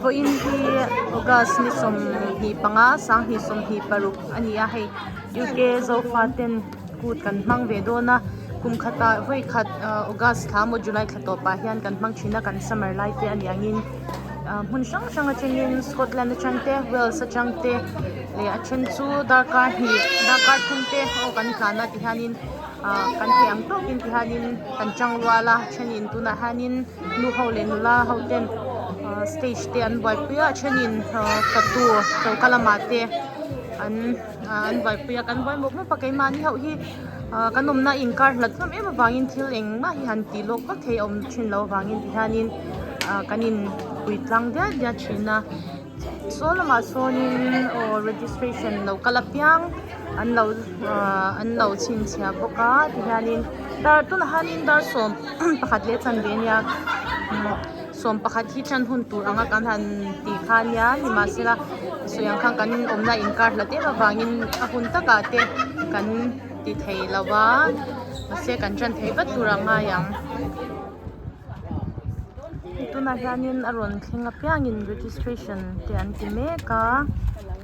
Vawiin hi August ni 25 2026 a ni a hei UK Zofa ten kut kan hmang ve dawn a kum khatah vawi khat August thla emaw July thla tawpah hian kan hmang thin a kan summer lai te a ni angin hmun hrang hrang atangin Scotland atang te Wales atang te leh a then chu darkar hnih darkar thum te aw kan tlan a ti hianin ah kan thei ang tawkin ti hianin kan tang rual a thenin tunah hianin nu ho leh nula ho ten ah stage te an buaipui a a thenin ah fatu choka lamah te an ah an buaipui a kan buai mawp mawp a keimahni ho hi ah kan awmna inkar hlat hlawm em avangin thil engmah hi han tih lawk vak thei a awm thin loh avangin ti hianin ah kan in pui tlang diat diat thin a saw lamah sawnin aw registration lo kal apiang an lo ahh an lo chhinchhiah bawk a tihianin dar tunah hianin dar 11 leh chanve ania 11 hi tan hun tur anga kan han tih kha ania nimahsela sawi ang khan kan awmna inkar hlat em avangin a hun takah te kan ti thei lo a mahse kan tan thei vat tur a ngai ang. Tunah hianin a rawn thleng apiangin registration te an ti mek a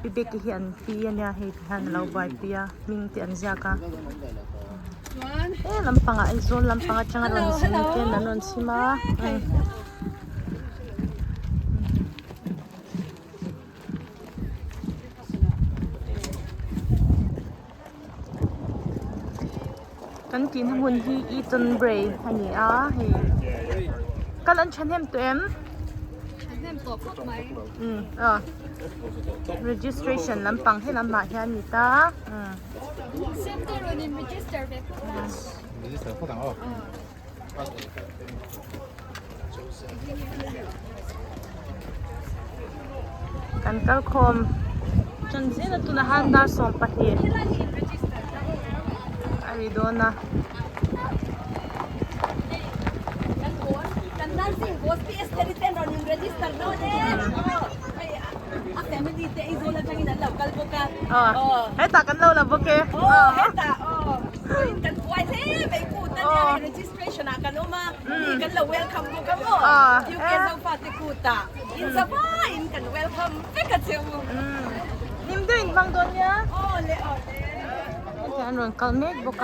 pi beki hi an pi ania hei ti hian alo buaipui a hming te an ziak a he lampangah Aizawl lampang atanga rawn zin ten an rawn chhim a. Kan tihna hmun hi Eaton Bray a ni a hei kal an thahnem tawh em? Thahnem tawh khawp mai. Umm aw registration lampang he lamah hian a ni ta umm. Sim te rawn in register ve phawt a. Register phawt ang aw. Kan kal khawm tan zel a tunah hian dar 12 a ri dawn a. Hetah kan lo la bawk e. Registration ah kan awm a, mi kan lo welcome bawk a maw? UK Zofate kutah in zavaiin kan welcome vek a che u. Hnim deuh in hmang dawn nia. Aw le aw le. Hetiang an rawn kal mek bawk a.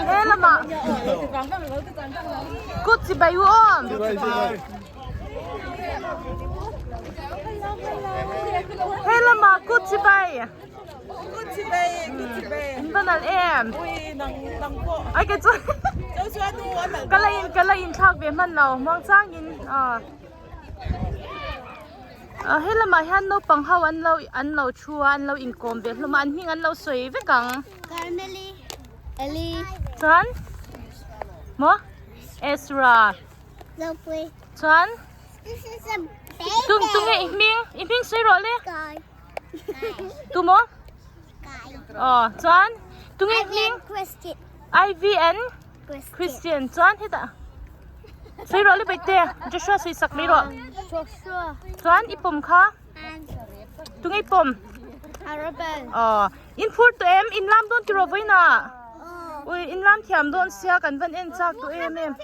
He lamah kut chibai u awm. He lamah kut chibai. In va nalh em? Ai ke chuan ka la in ka la in thlak ve hman lo muang changin ah he lamah hian naupang ho an lo an lo thu a an lo inkawm ve hlawm a an hming an lo sawi vek ang. Chuan maw Ezra. Chuan tung tunge i hming i hming sawi rawh le tu maw aw chuan tunge i hming IVN Christian chuan hetah sawi rawh le baihte Joshua sawi sak mai rawh chuan i pawm kha tunge i pawm aw in phur tawh em in lam dawn tiraw vawiinah ui in lam thiam dawn sia kan van en chak tawh em em.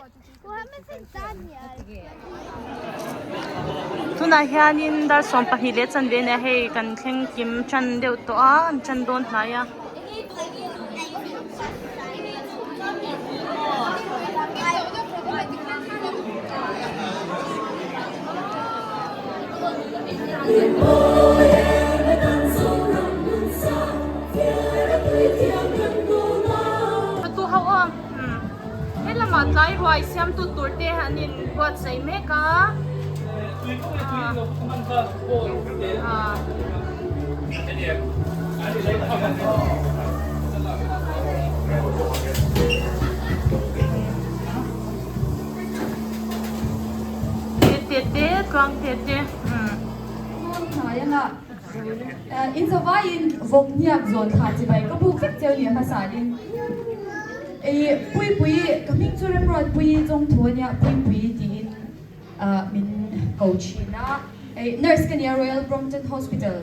Tunah hianin dar 12 leh chanve ania hei kan thleng kim tan deuh tawh a an tan dawn hnai a. He lamah tlai ruai siamtu tur te an in buatsaih mek a. Te te te tluang te te. In zavaiin vawk hniak zawn thla chibai ka buk vek cheu nia hmasain ei Puipui ka hming chu Remruatpuii Chawngthu ania Puipui tiin min ko thin a ei nurse ka nia Royal Brompton Hospital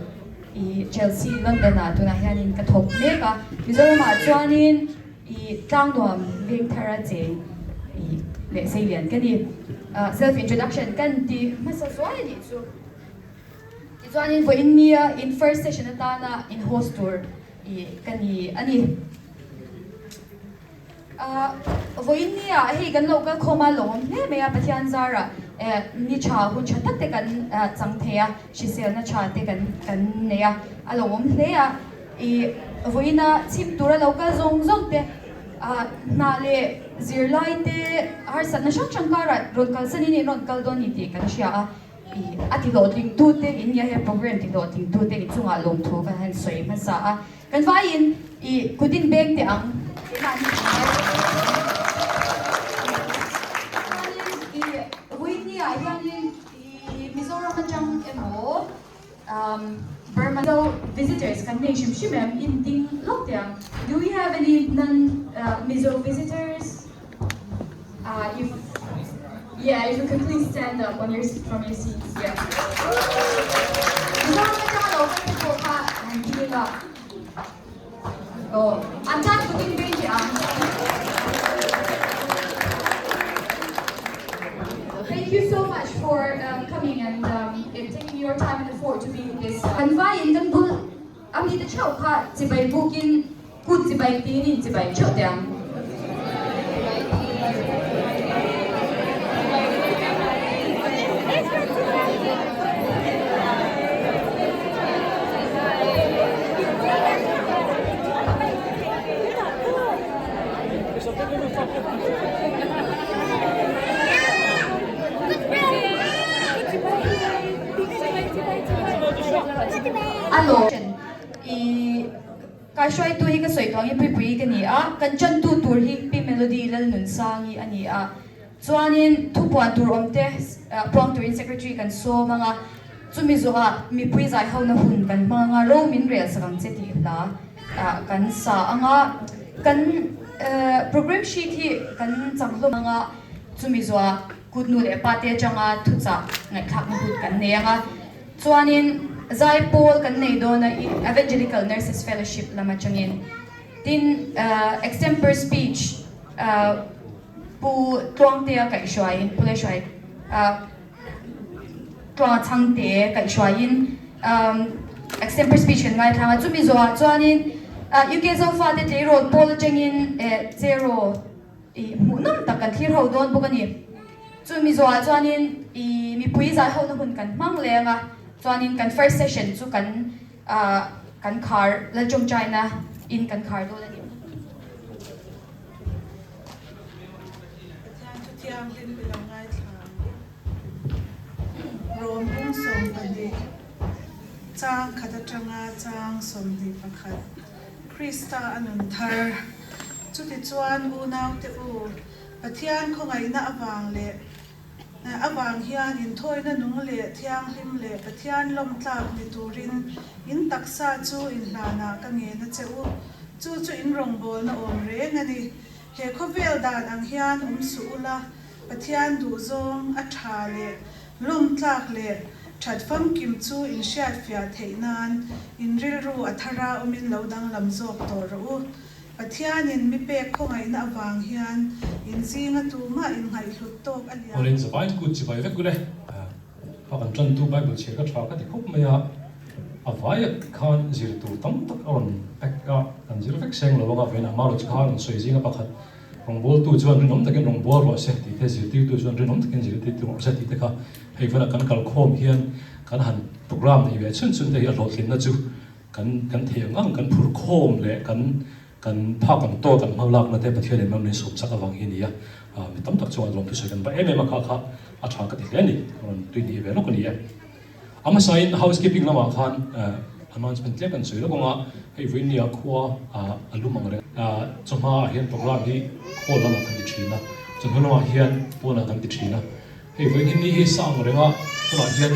i Chelsea London ah tunah hianin ka thawk mek a Mizoramah chuanin. I Tlangnuam veng thara cheng i leh seilian ka ni. Self introduction kan ti hmasa zuai a nih chu. Tichuanin vawiin nia in first session atana in host tur i ka ni a ni. Vawiin nia hei kan lo kal khawm a lawm hle mai a, Pathian zarah ni tha hun tha tak te kan chang thei a, hriselna tha te kan kan nei a, a lawmawm hle a. I vawiina chhim tura lo kal zawng zawng te, hna leh zirlai te harsatna hrang hrang karah rawn kalsanin in rawn kal dawn ni tih kan hria a. I a tihlawhtling tute in nia he program tihlawhtling tute inchungah lawmthu kan han sawi hmasa a. Kan vaiin i kut in beng teh ang. Keimahni kan ngai Chuanin i vawiinniah hianin i Mizoram atang emaw Burma Mizo visitors kan nei hrim hrim em in ding lawk teh ang. Do we have any non Mizo visitors? If yeah if you could please stand up on your from your seats yeah. Mizoram atanga lo kal te pawh kha han ding ila. Aw an tan kut in bei teh ang. Thank you so much for coming and taking your time and effort to be in this. Kan vaiin kan bul A mite theuh kha chibai bukin kut chibai tiin in chibai theuh teh ang. A lawm i kaihruaitu hi ka sawi tawh angin Puipuii ka ni a, kan chantu tur hi Pi Melody Lalnunsangi a ni a, chuanin thupuan tur awm te puang turin Secretary kan sawm ang a, chumi zawhah mipui zaihona hun kan hmang ang a, ro min rel sak ang che tih hla kan sa ang a, kan programme sheet hi kan chang hlawm ang a, chumi zawhah kut nu leh pa te atanga thuchah ngaihthlakna hun kan nei ang a. Chuanin zai pawl kan nei dawn a Evangelical Nurses Fellowship lam atangin. Tin, extempore speech Pu Tluangtea kaihhruaiin, Pu Leihruai Tluanga Chhangte kaihhruaiin extempore speech kan ngaithlang a. Chumi zawhah chuanin UK Zofate tleirawl pawl atangin Cheraw i hmuhnawm tak kan thlir ho dawn bawk a ni. Chu Mizoah chuanin i mipui zai hona hun kan hmang leng a, chuanin kan first session chu kan kan khar Lalchawm China in kan khar dawn a ni. Pathian thu thianghlim i lo ngaithla ang. Rom bung 12, chang khat atanga chang 21, Krista a nun thar. Chutichuan unaute u, Pathian khawngaihna avang leh avang hian inthawina nung leh thianghlim leh Pathian lawmtlak ni turin in taksa chu inhlanah ka ngen a che u. Chu chu in rawngbawlna awm reng a ni. He khawvel dan ang hian awm suh ula, Pathian duhzawng a tha leh lawmtlak leh that famkim chu in hriatfiah theih nan in rilru a thara awmin lo danglam zawk tawh rawh u. Pathianin mi pek khawngaihna avang hian in zinga tumah innghaihhlut tawk a liam. Awlin zavai kut chibai vek ule. Kha kan tantu Bible chhiar ka tha ka ti khawp mai a, a vaia khan zir tur tam tak a rawn pack a, kan zir vek seng lo anga vawiinah Maruch kha a rawn sawi zinga pakhat rawngbawltu chuan rinawm takin rawngbâwl rawh se tih te, zirtirtu chuan rinawm takin zirtirtu rawh se tih te kha hei vawiinah kan kalkhawm hian kan han program neih ve chhun chhun te hi a hlawhtlinna chu Kan kan thei ang ang kan phur khawm leh kan kan phak ang tawk kan hmang lakna te Pathian in ram min sawm chak avang hi a ni a, mi tam tak chuan lawmthu sawi kan va em em a kha kha a tha ka ti hle a ni, a rawn tui hnih ve lawk a ni e. A hmasain housekeeping lamah khan announcement tlem kan sawi lawk ang a, hei vawiinnia khua a lum ang reng chawhma ah hian program hi hall lamah kan ti thin a, chawhnu lamah hian pawnah kan ti thin a. Hei vawiin hi ni hi sa ang reng a, tunah hian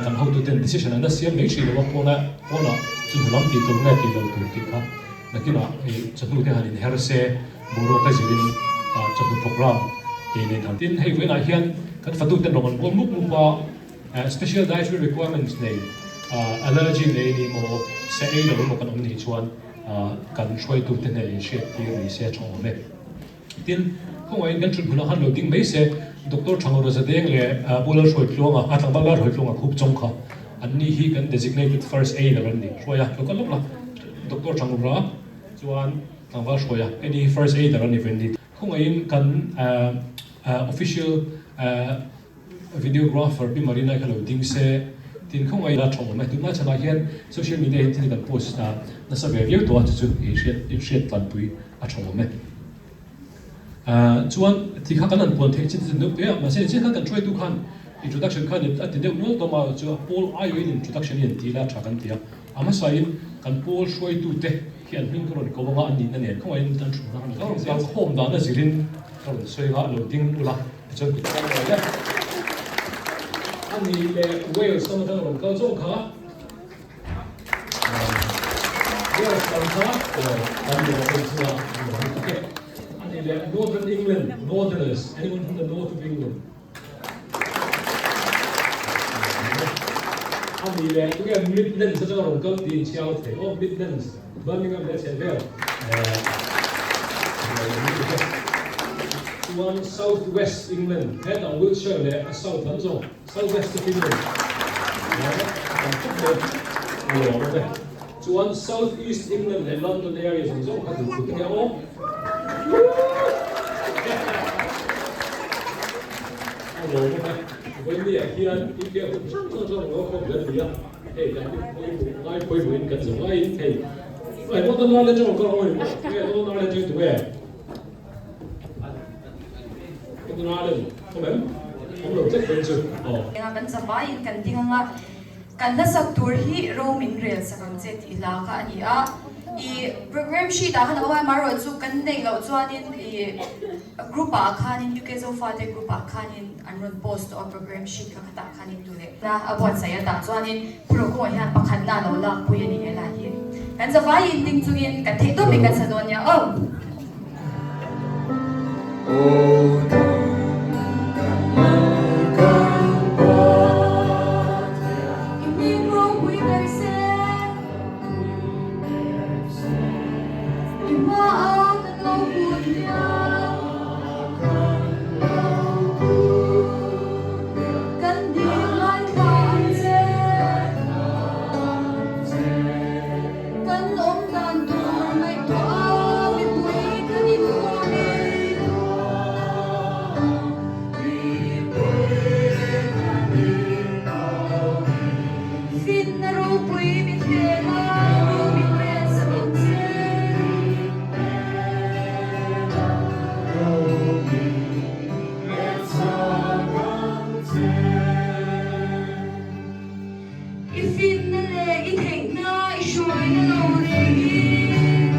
kan hotuten decision an la siam mai hrih lo a, pawnah pawnah chawhnu lam tih tur nge tih lo tur tih kha nakinah hei chawhnu te han inher se boruak te zirin chawhnu program ei nen han tin hei vawiinah hian kan fatuten rawn an bawl mup mup a, special dietary requirements nei allergy nei ni maw se ei lo emaw kan awm nih chuan. kan hruaitute hnen inhriattir ni se a tha awm e. Tin, khawngaihin kan thut hmunah khan lo ding mai se, Doctor Thangawra Zadeng leh Pu Lalhruaitluanga, a tlangval Lalhruaitluanga khup chawng kha an ni hi kan designated first aider an ni. Hruaia, lo kal lawk la, Doctor Thangawra chuan tlangval hruaia, hei ni hi first aider a ni ve ni. Khawngaihin kan official Videographer Pi Marina kha lo ding se, tin khawngaih la tha awm e. Tunlai chhanah hian social media hi thil kan post nasa ve viau tawh a, chu chu i hriat i hriat tlanpui a tha awm e. Chuan ti kha kan han puan theih chin chin deuh te a, mahse nichin khan kan hruaitu khan introduction khan a ti deuh nual tawm a, chu a pawl aiawhin introduction hi an ti la tha kan ti a. A hmasain kan pawl hruaitute khi an hming ka rawn ko anga an nihna nen khawngaihin an thu hna ka rawn kal khawm dan a zirin ka rawn sawi anga lo ding ula tichuan kut ka rawn leh a ni leh Wales lam atanga rawn kal zawng kha Wales lam kha kan ni lo en chunga a ni leh Northern England Northerners anyone from the north of England A ni leh tunge Midlands atanga rawn kal tih inchhiar thei aw Midlands Birmingham leh a chheh vel chuan South West England hetah Wiltshire leh a south lam zawng South West of England tam khawp mai a lawm awm e chuan South East England leh London area zawng zawng kha duh thut ania aw. A lawm awm e. Vawinia hian India hun hrang hrang hrang lo khawm zel ni a, hei kan mi pawimawh ngai pawimawhin kan zo ngaiin hei Ai Northern Ireland atang kal awm maw? Nge Northern Ireland atang tunge? Northern Ireland awm em? Awm lo tlat dawn chu aw. Kan zavaiin kan ding anga Kan hlasak tur hi ro min rel sak ang che tih hla kha a ni a. I program sheet ah khan a awm a, amaherawhchu kan neih loh chuanin i group ah khanin UK Zofate group ah khanin an rawn post tawh a program sheet kha khatah khanin tu leh hla a buatsaih a tah chuanin Pu Rokunga hian pakhatna a lo lakpui a ni he lai hi. Kan zavai in ding chungin kan theih tawpin kan sa dawn nia aw. Kan awm dan tur ngaihtuah a mipui kan inkhawmin Finna ropui min pek a, ro min rel sak ang che. I finna leh i theihna i hruaina lo rengin.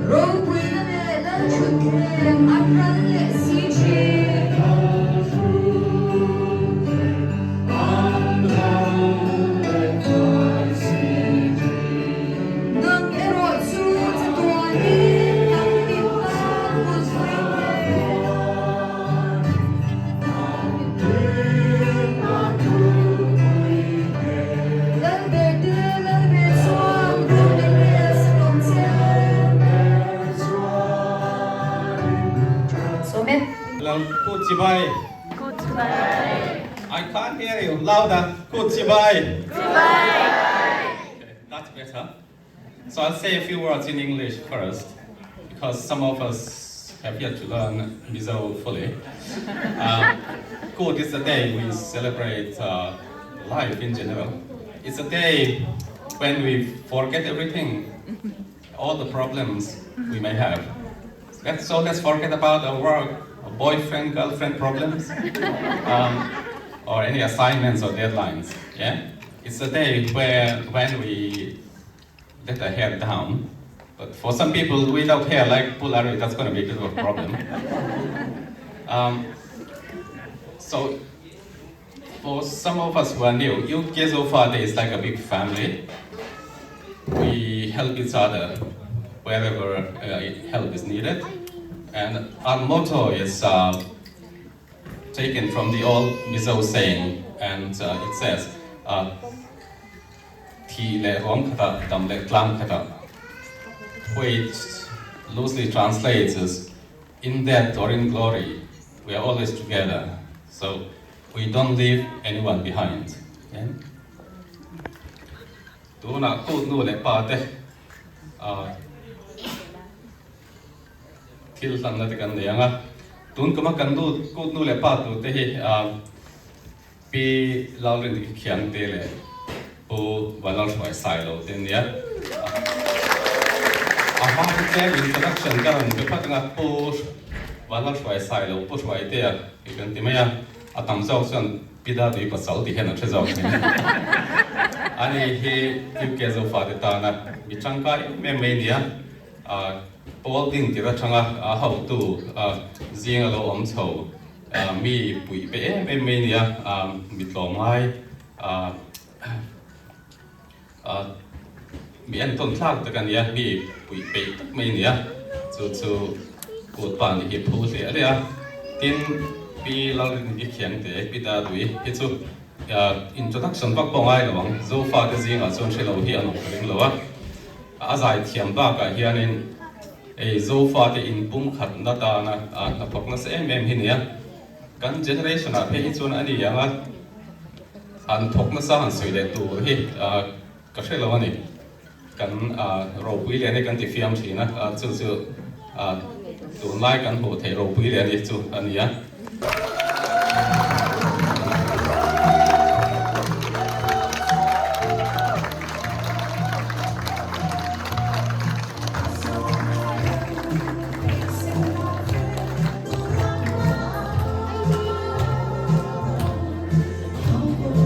Ropuina leh Lalṭhutthleng an ral leh si ṭhin. Nang erawh chu chatuanin kan dinna kulhpui hle. Lalber te Lalber chuan ru min rel sak ang che. Sawm e. Hello, Kutchibai. Kutchibai. I can't hear you. Louder. Kutchibai. Kutchibai. Okay, that's better. So I'll say a few words in English first, because some of us have yet to learn Mizo fully. Kut is a day we celebrate life in general. It's a day when we forget everything, all the problems we may have. Let's, so let's forget about our work, our boyfriend, girlfriend problems, or any assignments or deadlines. Yeah, It's a day where when we let our hair down. But for some people without hair, like Pulari, that's going to be a bit of a problem. So for some of us who are new, UK Zofate is like a big family. We help each other wherever help is needed. And our motto is taken from the old Mizo saying and it says, Thi leh ruam khatah, dam leh tlang khatah, which loosely translates as in death or in glory, we are always together. So we don't leave anyone behind. Okay? Tunah kut nu leh pa te thil hlanna te kan nei ang a. Tun kuma kan nu kut nu leh pa tur te hi Pi Lalrindiki Khiangte leh Pu Vanlalhruai Sailo te nia. A hma hi tlem introduction ka rawn pe phat anga Pu Vanlalhruai Sailo, Pu Hruaitea tih kan ti mai a, a tam zawk chuan Pi Dadui pasal tih hian an hre zawk thin. Ani hi UK Zofate tana mi tangkai em em mai nia. Pawl ding tir atanga a hotu zinga lo awm chho mi puih pe em em mai nia, mi tlawmngai mi entawn thlak tak a nia, mi puih peih tak mai nia, chu chu kut pa nih hi phu hle hle a. Tin, Pi Lalringi Khiangte, Pi Dadui hi chu introduction vak pawh ngai lo ang, Zofate zingah chuan hre lo hi an awm ka ring lo a. A zaithiam bakah hianin ei Zofate inpumkhatna tana hnathawk nasa em em hi nia. Kan generation ah phei hi chuan a ni ang a, han thawk nasa han sawi leh tur hi ka hre lo a ni. Kan ropui leh a ni kan ti fiam thin a, chu chu tunlai kan hmuh theih ropui leh a ni chu a nia.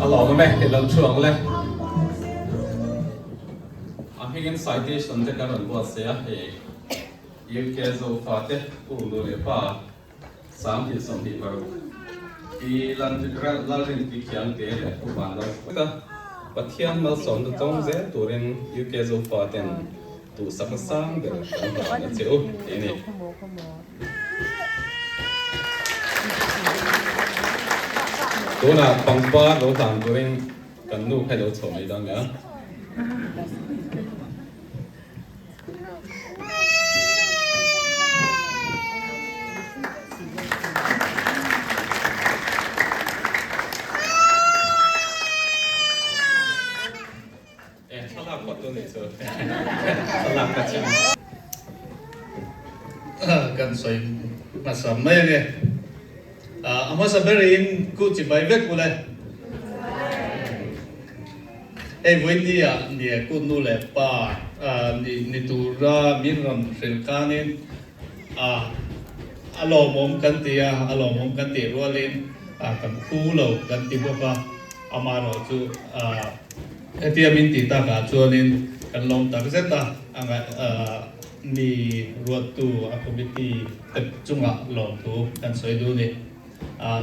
A lawm awm e, i lo chhuak le. A hmingin citation te kan rawn buatsaih a, hei UK Zofate u nu leh pa 2026 Pi Lalrinki Khiangte leh Pu Vanlalhruaia Pathian malsawmna tawng zel turin UK Zofa ten duhsakna sang ber kan hlan a che u tih a ni. Tunah pangpar lo hlan turin kan nu kha i lo chhoh mai dawn nia. Kan sawi hmasa mai ange. A hmasa berin ku chibai vek ule. Hei vawiin ah nia kut nu leh pa ni tura min rawn hrilh khanin a lawmawm kan ti a, a lawmawm kan tih rualin kan phu lo kan ti bawk a, amaherawhchu hetia min tih takah chuanin kan lawm tak zet a, mi ruattu a committee te chungah lawmthu kan sawi duh a ni.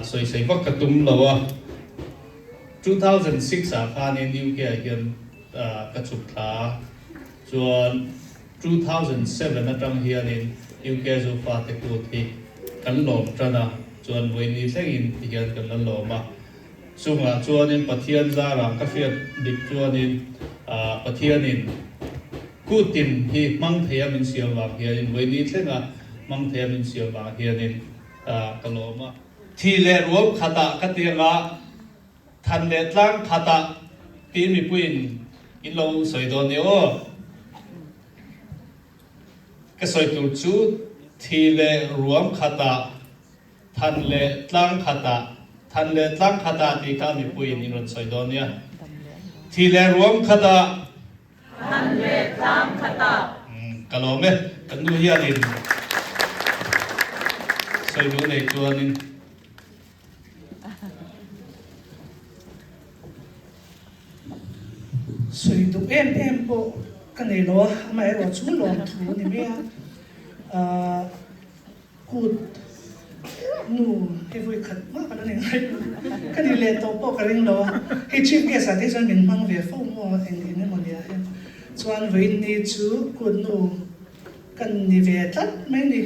Sawi sawi vak ka tum lo a. 2006 ah khanin UK ah hian ka chhuk thla a, chuan 2007 atang hianin UK Zofate kut hi kan lawm tan a, chuan vawiini thlengin ti hian kan la lawm a. Chungah chuanin Pathian zarah ka hriat dik chuanin Pathianin kutin hi hmang theia min siam vang hianin vawiini thlenga hmang theia min siam vang hianin ka lawm a. Thi leh ruam khatah ka ti anga, than leh tlang khatah tiin mipuiin in lo sawi dawn nia aw. Ka sawi tur chu thi leh ruam khatah, than leh tlang khatah, than leh tlang khatah tih kha mipuiin in rawn sawi dawn nia. Thi leh ruam khatah. Than leh tlang khatah. Ka lawm e, kan nu hianin sawi duh nei chuanin. Sawi duh em em pawh ka nei lo a, amaherawh chu lawmthu ni mai a. Kut nu hei vawi khat mah ka la nei ngai lo, ka ni leh tawh pawh ka ring lo a, hei chief guest ah te hi chuan min hmang ve fo maw eng eng emaw nia hian chuan vawiin ni chu kut nu ka ni ve tlat mai ni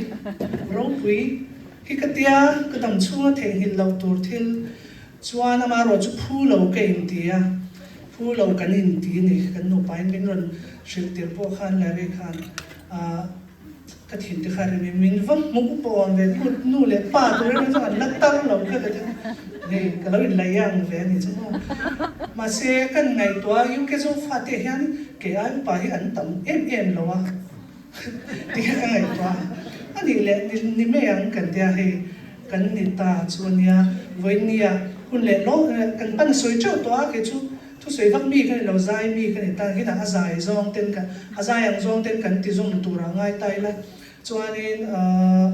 ropui hi. hi ka tia, ka dam chhunga theihnghilh loh tur thil chuan amaherawh chu phu lo ka inti a, phu lo kan inti a ni. Kan nupain min rawn hrilh tir pawh khan Larry khan ah ka thin te kha rim in min va hmuh pawh awm ve kut nu leh pa tur erawh chuan an la tar lo kha ka ti hei ka lo inlaih ang ve a ni chu maw. Mahse kan ngaihtuah a UK Zofate hian kei ai upa hi an tam em em lo a. Tih ka ngaihtuah a nih leh ni mai ang kan tia hei kan ni ta chu a nia. Vawinia hun leh lawk kan pan sawi teuh tawh a kei chu thusawi vak mi ka ni lo zai mi ka ni ta hinah a zai zawng ten kan a zai ang zawng ten kan ti zawm tur ah ngai ta ila chuanin ahh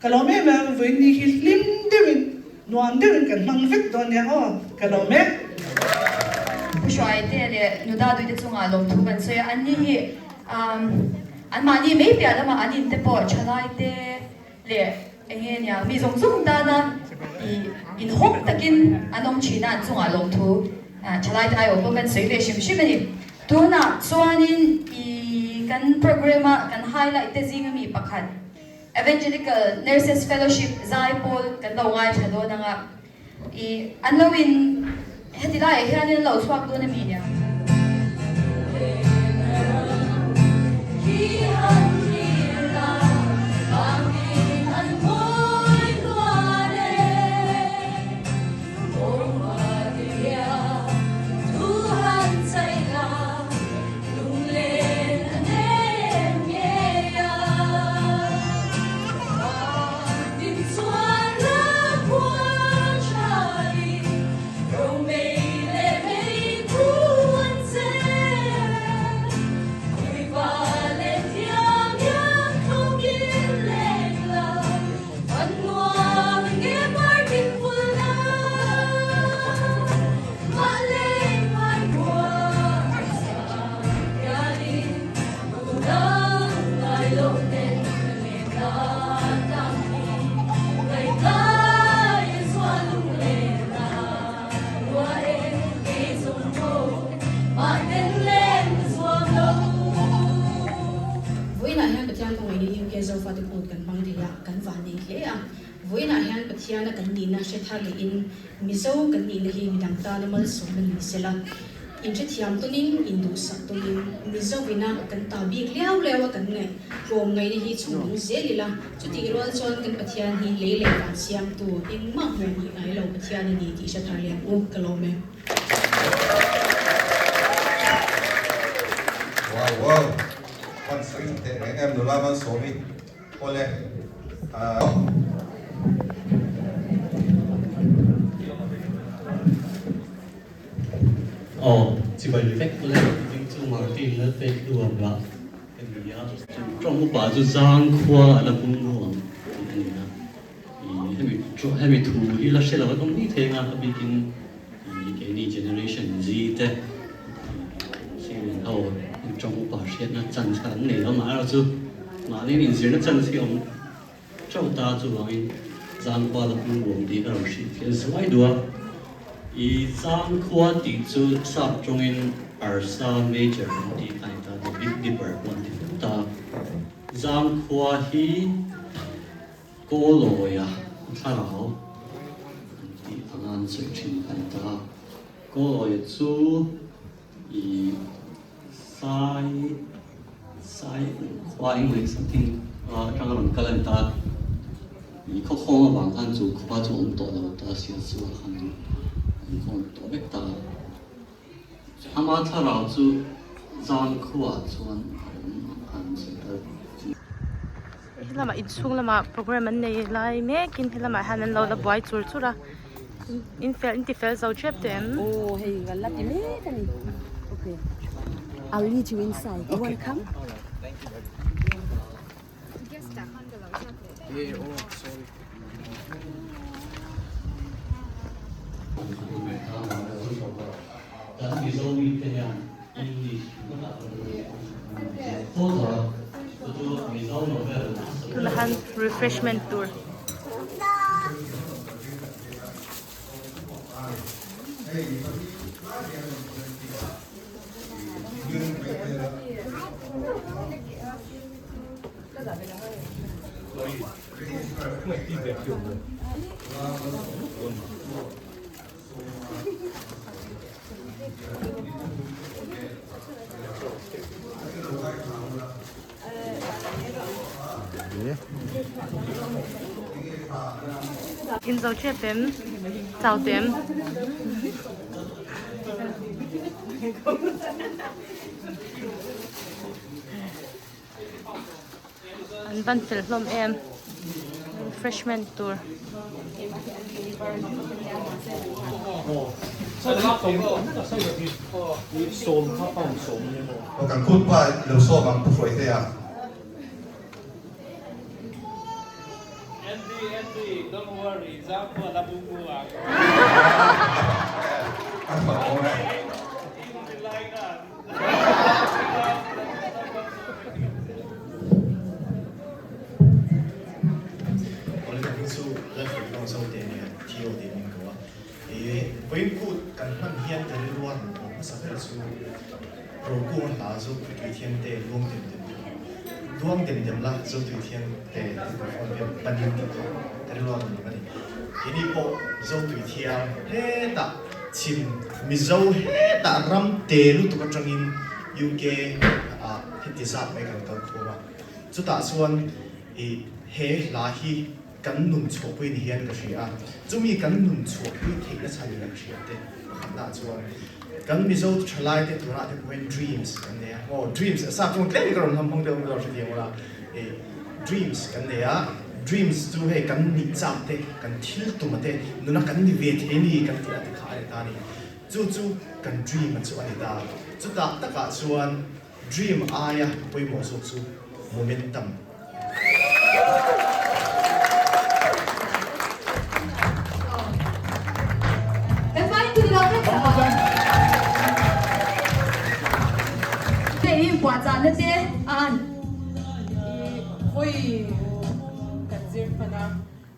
ka lawm em em vawiini hi hlim deuhin nuam deuhin kan hmang vek dawn nia aw ka lawm e. Pu Hruaite leh Nuda Duite chungah lawmthu kan sawi a, anni hi Anmahni mai piah lamah an in te pawh thalai te leh eng nge nia mi zawng zawng tana ih inhawng takin an awm thin a, an chungah lawmthu thalai te aiawh pawh kan sawi ve hrim hrim a ni. Tunah chuanin ih kan program a kan highlight te zinga mi pakhat Evangelical Nurses Fellowship zai pawl kan lo ngaithla dawn anga I an lo in heti laiah hianin an lo chhuak dawn a mi nia. Vawiinah hian Pathian kawngaihin UK Zofate kut kan hmang thei a, kan vannei hle a. Vawiinah hian Pathiana kan nihna hre thar lehin Mizo kan nihna hi midang tana malsawm a ni sela. Inhrethiam tawnin, induhsak tawnin, Mizovina kan ta bik liau liau a kan ngaih tlawm ngaihna hi chhung nung zel ila, chutih rual chuan kan Pathian hi lei leh van siamtu engmah hmuh hnih ngai lo Pathian a ni tih hre thar liam u ka lawm e. Wow wow van sawi tha teh reng em nula van sawmi awle ahh. Aw, chibai vek leh ding chu Martin Lalpek hluam lah ka ni a. Tawng upa chu zang khua a la hmung nuam tih a ni a. Ih hemi hemi thu hi la hre lo an awm ni thei anga a bikin ih keini generation Z te ih ho tawng upa hriatna chance kha an nei lo amaherawh chu mahni inzirna chance hi a awm Chauh ta chuvangin Zangkhua la hmung ruam tih ka rawn hrilh fiah zuai duh a. I Zangkhua tih chu sap tawngin Ursa Major an tih kha a ni ta, the Big Dipper pawh an ti fo ta. Zangkhua hi Kawlawia thlarau an tih anga an sawi thin kha a ni ta. Kawlawia chu i Sai Sai khua eng leh something atanga rawn kal a ni ta. I khawkhawng avang khan chu khua chu awm tawh lo ta sia chu ah khan an khawm tawh vek ta. Ama thlarau chu zan khuaah chuan a awm an sawi ta. Helamah inchhung lamah program an nei lai mekin helamah hian an lo la buai chur chur a in fel in ti fel zo tep tawh em? Aw hei kan la ti mek a ni okay I'll lead you inside you wanna come? Kan Mizo mite hian English Tunah hian refreshment tur. In zo tep em? Chau tem? An van fel hlawm em refreshment tur. Kan kut pa i lo sawm ang Pu Hruaitea. Andy Andy don't worry zangkhua la bu bu ang. Awle ka hming chu Lalfawlhlo Zote nia Theo tih min ko a. I vawiin kut kan hman hian ka rilru a rawn awm hmasa ber chu Rokunga hla Zotui Thiangte luang dem dem la luang dem dem la Zotui Thiangte tih perform hian panin tih kha ka rilru a rawn awm a ni. Keini pawh Zotui Thiang hetah chhim Mizo hetah ram te lutuk atangin UK ah heti zat mai kan kal khawm a, chutah chuan i he hla hi kan nun chhuahpui ni hian ka hria a, chumi kan nun chhuahpui theihna chhan in kan hria te pakhatnaah chuan kan Mizo thalai te tunah te pawhin dreams kan nei a, aw dreams a sap chuan tlem ka rawn hmang deuh ang ka hrethiam ula, i dreams kan nei a, dreams chu hei kan nih chak te kan thil tum a te nuna kan ni ve thei ni kan tih a ti kha a ni ta a ni. Chu chu kan dream a chu a ni ta. Chutah takah chuan dream aia pawimawh zawk chu momentum. Kan vai tui lo vek a. Hei hi puahchahna te a an. I vawi kan zir hman a,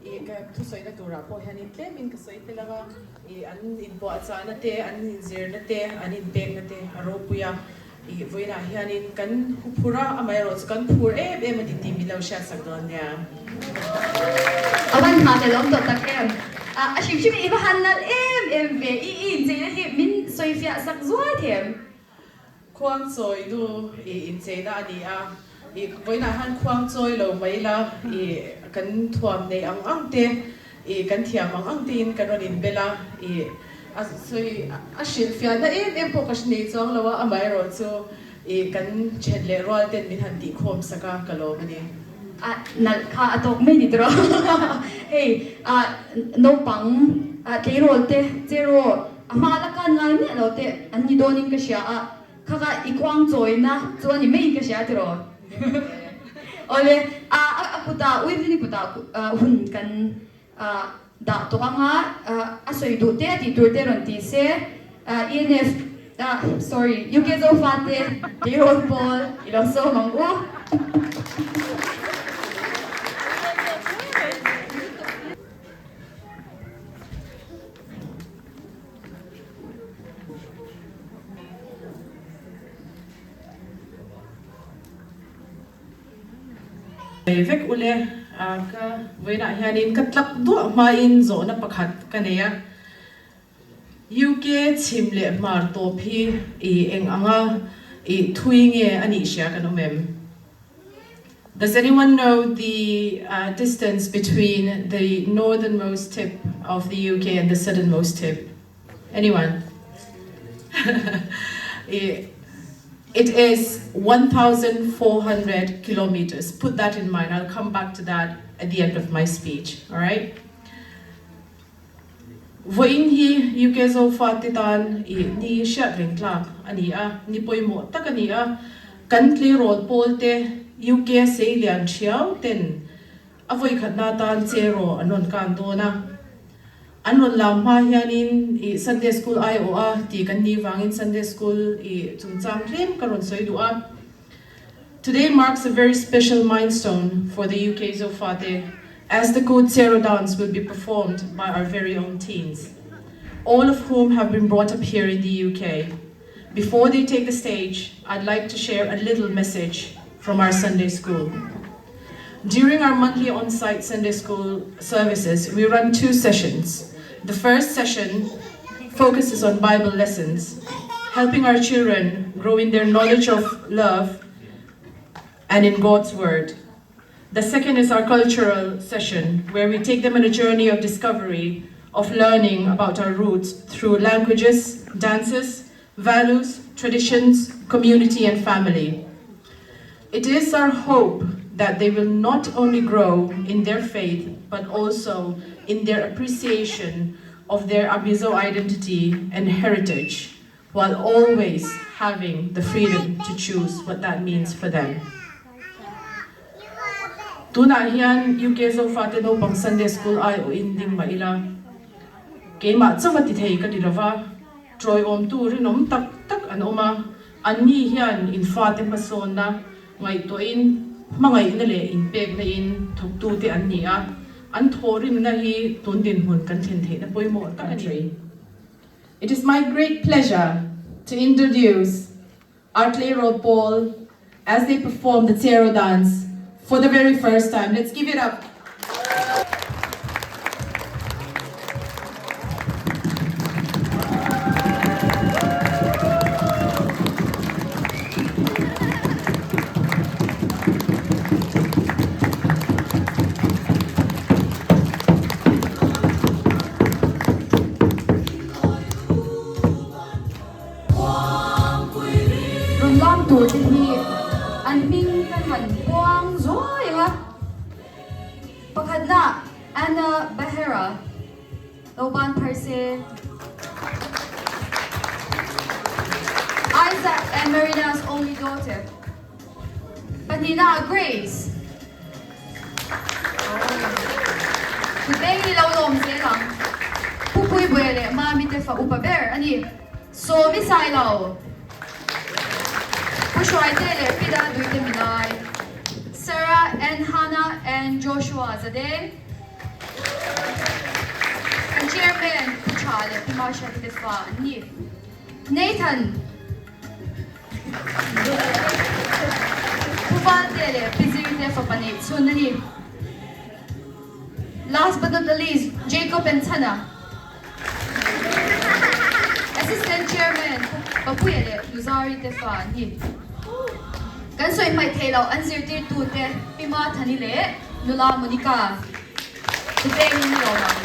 i ka thusawina turah pawh hianin tlemin ka sawi tel ang a. I an inpuahchahna te, an inzirna te, an inpekna te a ropui a. I vawiinah hianin kan huphur a, amaherawh chu kan phur em em a ni tih min lo hriatsak dawn nia. A van hna tel awm tawh tak em? A hrim hrim i va han nalh em em ve, i i incheina hi min sawifiah sak zuai thei em? Khuangchawi nu i incheina a ni a, i vawiinah hian khuangchawi lo mai la, i kan thuam nei ang ang te, i kan thiam ang ang tein kan rawn inbel a, i a sawi a hrilhfiahna em em pawh ka hre nei chuang lo a, amaherawh chu i kan then leh rual ten min han tihkhawm sak a, ka lawm a ni. A nalh kha a tawk mai ni tawh hei a naupang tleirawl te cheraw A hma la kan ngai miah lo te an ni dawnin ka hria a, kha kha i khuang chawina chu a ni maiin ka hria tiraw? Awle, a a kutah Uivini kutah hun kan dah tawh ang a, a sawi duh te a tih tur te rawn ti se, ENF, sorry, UK Zofa te tleirawl pawl i lo sawm ang u. Vek ule ka vawiinah hianin ka tlak duah hmain zawhna pakhat ka nei a, UK chhim leh hmar tawp hi i eng anga i thui nge a nih hria kan awm em? Does anyone know the distance between the northernmost tip of the UK and the southernmost tip? Anyone? It is 1,400 kilometers. Put that in mind. I'll come back to that at the end of my speech. All right? Vawiin hi UK Zofate tan i ni hriat reng tlak a ni a, ni pawimawh tak a ni a. Kan tleirawl pawl te UK sei lian thiau ten a vawikhatna tan cheraw an rawn kan dawn a. An rawn lam hma hianin i Sunday School aiawh a tih kan nih vangin Sunday School i chungchang tlem ka rawn sawi duh a. Today marks a very special milestone for the UK Zofate as the Kut Cheraw dance will be performed by our very own teens, all of whom have been brought up here in the UK. Before they take the stage, I'd like to share a little message from our Sunday school. During our monthly on-site Sunday school services, we run two sessions. The first session focuses on Bible lessons. helping our children grow in their knowledge of love and in God's Word. The second is our cultural session, where we take them on a journey of discovery, of learning about our roots through languages, dances, values, traditions, community, and family. It is our hope that they will not only grow in their faith, but also in their appreciation of their Abizo identity and heritage, while always having the freedom to choose what that means for them. Tunah hian UK Zofate naupang Sunday School aiawhin ding mah ila, keimah chauha ti thei ka ti lova, tawiawmtu rinawm tak tak an awm a, anni hian in fate hmasawnna ngaihtuahin hmangaihna leh inpekna in thawktute an ni a, an thawhrimna hi tun dinhmun kan thlen theihna pawimawh tak a ni. It is my great pleasure to introduce our Clay Paul as they perform the Cheraw dance for the very first time. Let's give it up. Rawn lam tur te hi an hming kan han puang zuai ang a. Pakhatna Anna Bahera lo ban phar se. Isaac and Marina's only daughter. Pahnihna Grace. Kuteng i lo lawm zel ang. Pu Puibuia leh Mami te fa upa ber a ni. Sawmi Sailo. Pu Hruaite leh Pida Duite Milai. Sarah and Hannah and Joshua Zadeng. Kan Chairman Pu Tha leh Pi Marsha te fa an ni. Nathan. Pu Valte leh Pi Zirte fapa neih chhun a ni. Last but not the least, Jacob and Chhana, Assistant Chairman Pu Papuia leh Nuzari te fa an ni. Kan sawi hmaih theih loh an zirtirtute Pi Mathani leh Nula Monica te pengin ni lo ang.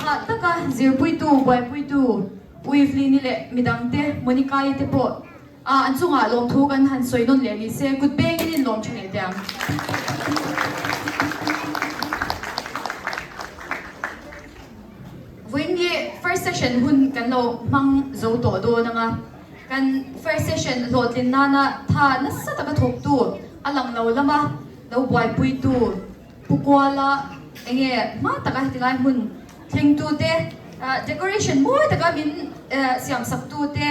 Hah taka zirpuitu, buaipuitu Uivlini leh midangte Monica-i te pawh a an chungah lawmthu kan han sawi nawn leh ni se, kut pengin in lawm tha leh teh ang. Vawiin hi first session hun kan lo hmang zo tawh dawn ang a, kan first session hlawhtlin nana tha nasa taka thawktu a lang lo lama lo buaipuitu Pu Kuala enge hma taka heti lai hmun thlengtute, decoration mawi taka min siam saktute,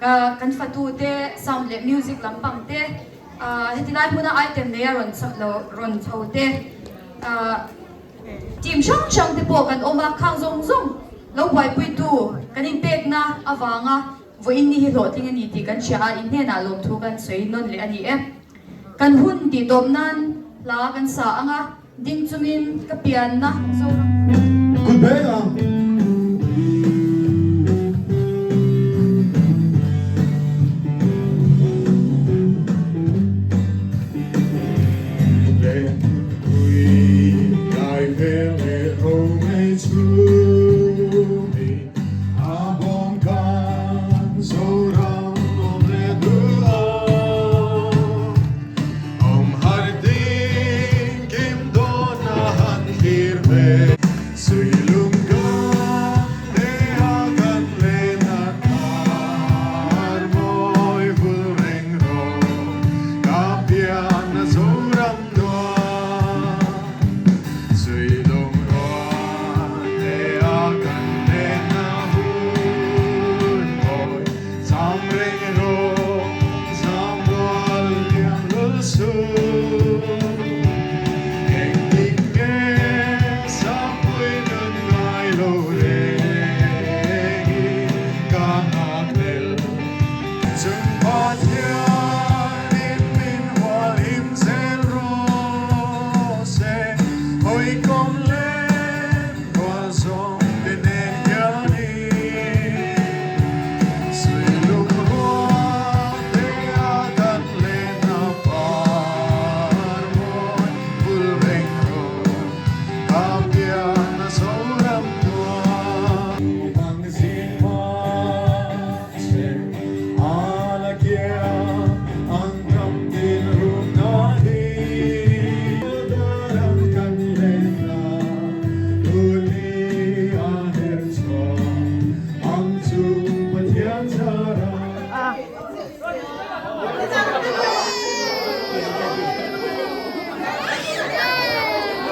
kan fatute sound leh music lampang te, heti lai hmuna item neia rawn rawn chho te, Team hrang hrang te pawh kan awm a, khang zawng zawng lo buaipuitu kan inpekna avanga vawiin ni hi hlawhtling a ni tih kan hria a, in hnenah lawmthu kan sawi nawn leh a ni e. Kan hun tih tawp nan hla kan sa ang a, ding chungin ka pianna Zoram. Good bang ang.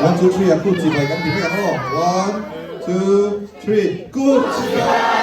One, two, three, a kut chibai kan ti vek ang aw. One, two, three, kut chibai!